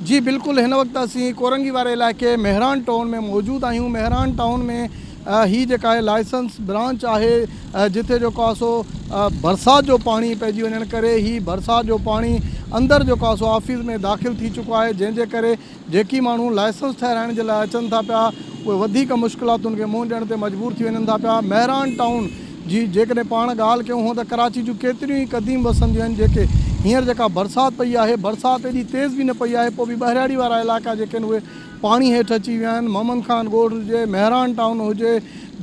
جي بلڪل هن وقت اسين ڪورنگي واري علائقي مهراڻ ٽائون ۾ موجود آهيون مهراڻ ٽائون ۾ هي جيڪا آهي لائسنس برانچ آهي جتي جيڪو آهي سو برسات جو پاڻي پئجي وڃڻ ڪري هي برسات جو پاڻي اندر جيڪو آهي سو آفيس ۾ داخل ٿي چڪو آهي جنهن جي ڪري جيڪي ماڻهو لائسنس ٺهرائڻ جي لاء اچن ٿا پيا اهي وڌيڪ مشڪلاتن کي منهن ڏيڻ تي مجبور ٿي وڃن ٿا پيا. مهراڻ ٽائون جي جيڪڏهن پاڻ ڳالهه ڪيون هونء ته ڪراچي جون ڪيتريون ئي قديم وسنديون آهن جيڪي هينئر جيڪا برسات پئي آهي برسات ايڏي تيز به نه پئي آهي پوء به ٻهراڙي وارا علائقا جيڪي آهن اهي پاڻي هيٺ اچي ويا آهن محمد خان ڳوٺ هجي مهراڻ ٽائون هجي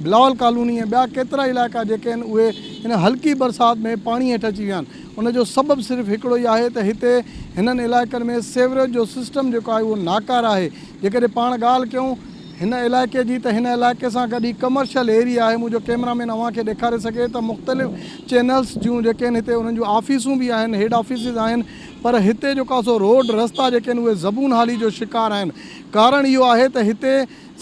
بلاول ڪالوني ۽ ٻيا ڪيترائي علائقا جيڪي آهن اهي هن هلڪي برسات ۾ پاڻي هيٺ اچي ويا آهن. ان جو سبب صرف هڪڙو ئي آهي ته هتي هنن علائقن ۾ سيوريج جو سسٽم جيڪو آهي اهو ناڪاره آهي. جيڪڏهن پاڻ ڳالهه ڪيون هن علائقي جي ته هن علائقي سان گڏ هي ڪمرشل ايريا آهي منهنجو ڪيمرا مين اوهان کي ڏيکاري سگهي ته مختلف چينلز جون جيڪي آهن هتي انهن جون آفيسون به آهن هيڊ آفيسز آهن پر هتي جيڪو آهي سو روڊ رستا جيڪي آهن اهي زبون حالي جو شڪار آهن ڪارڻ اهو آهي ته هتي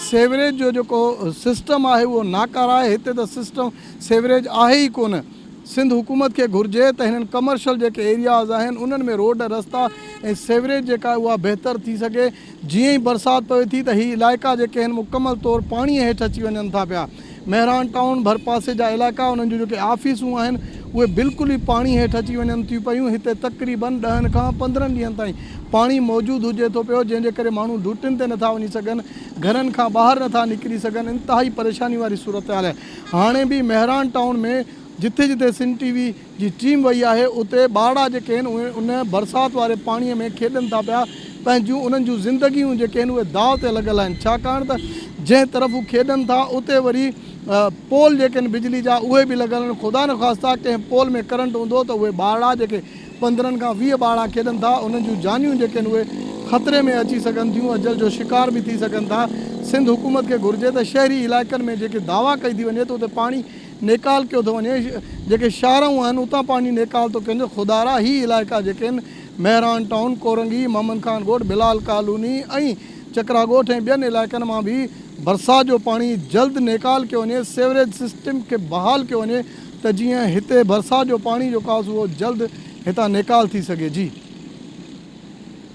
سيوريج جو جيڪو سسٽم آهي اهو ناڪاره آهي هتي ته سسٽم سيوريج آهي ئي ڪونه. سنڌ حڪومت کي گهرجي ته هنن ڪمرشل جيڪي ايرياز آهن انهن ۾ روڊ رستا ۽ سيوريج جيڪا آهي اها بهتر ٿي سگهي جيئن ئي برسات پوي ٿي ته هي علائقا جيڪي آهن مڪمل طور پاڻي هيٺ اچي وڃن ٿا پيا مهراڻ ٽائون ڀرپاسي جا علائقا انهن جون جيڪي آفيسون آهن اهي بلڪل ئي پاڻي هيٺ اچي وڃن ٿيون پيون هتي تقريبن ڏهن کان 15 ڏينهن تائين پاڻي موجود هجي ٿو پيو جنهن جي ڪري ماڻهو ڊيوٽين تي نٿا وڃي سگهن گهرن کان ٻاهر نٿا نڪري سگهن انتهائي پريشاني واري صورتحال آهي. هاڻي به مهراڻ ٽائون ۾ جٿي جٿي سنڌ ٽي وي جي ٽيم وئي آهي اتي ٻارڙا جيڪي آهن اهي ان برسات واري پاڻي ۾ کيڏن ٿا پيا پنهنجون انهن جون زندگيون جيڪي آهن اهي داء تي لڳل آهن ڇاڪاڻ ته جنهن طرف هو کيڏن ٿا اتي وري پول جيڪي آهن بجلي جا اهي به لڳل آهن خدا نخواسته ڪنهن پول ۾ ڪرنٽ هوندو ته اهي ٻارڙا جيڪي 15 کان 20 ٻارڙا کيڏن ٿا انهن جون جانيون جيڪي آهن اهي خطري ۾ اچي سگهن ٿيون اجل جو شڪار به ٿي سگهن ٿا سنڌ حڪومت کي گهرجي ته شهري علائقن ۾ جيڪي دعويٰ ڪئي ٿي وڃي ته اتي پاڻي نيڪال ڪيو ٿو وڃي جيڪي شاهراهون آهن اتان پاڻي نيڪال ٿو ڪيو وڃي خدارا هي علائقا جيڪي آهن مهراڻ ٽائون ڪورنگي محمد خان ڳوٺ بلال ڪالوني ۽ چڪرا ڳوٺ ۽ ٻين علائقن مان به برسات جو پاڻي جلد نيڪال ڪيو وڃي سيوريج سسٽم کي بحال ڪيو وڃي ته جيئن هتي برسات جو پاڻي جيڪو آهي سو اهو جلد هتان نيڪال ٿي سگهي جي.